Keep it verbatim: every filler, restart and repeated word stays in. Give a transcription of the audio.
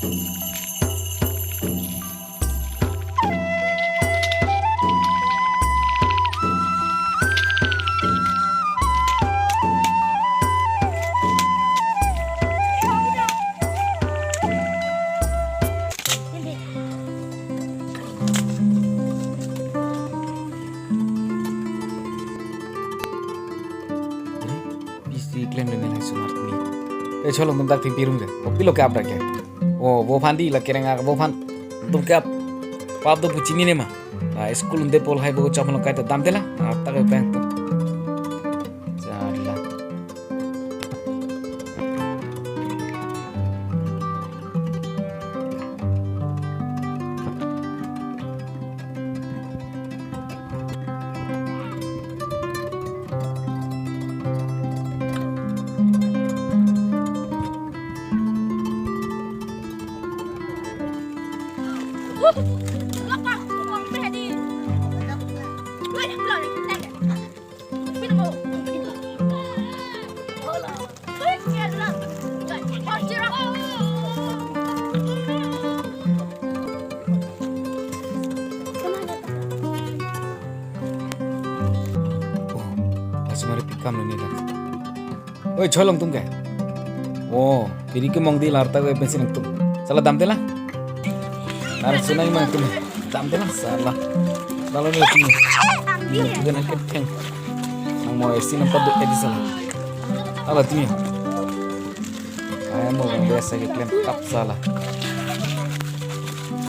Bisi klem le nang sumar ni. Eh, cholong tum dak thengpi rum ke. Kopilo ke apra ke. Oh, vo aphan di la kereng ak vo aphan tum ke ap. Pap do pu chinine ma. Ah, school un-e pol hai vo chom lo kaita damde la. Ah, tak bang tu. Jala. Oh, asmari pikam lo ni dak. Oi, cholong tum ke. Oh, piri ke mong di lar ta oi pensi nang tum. Sala damde la. Nar sunai mang tum. Damde la sala. Sala ni tum. Ni bukan angkat theng. Nang mo esi nampak duk edi sala. Sala tum ya. Ay mo biasa ke klem tap sala.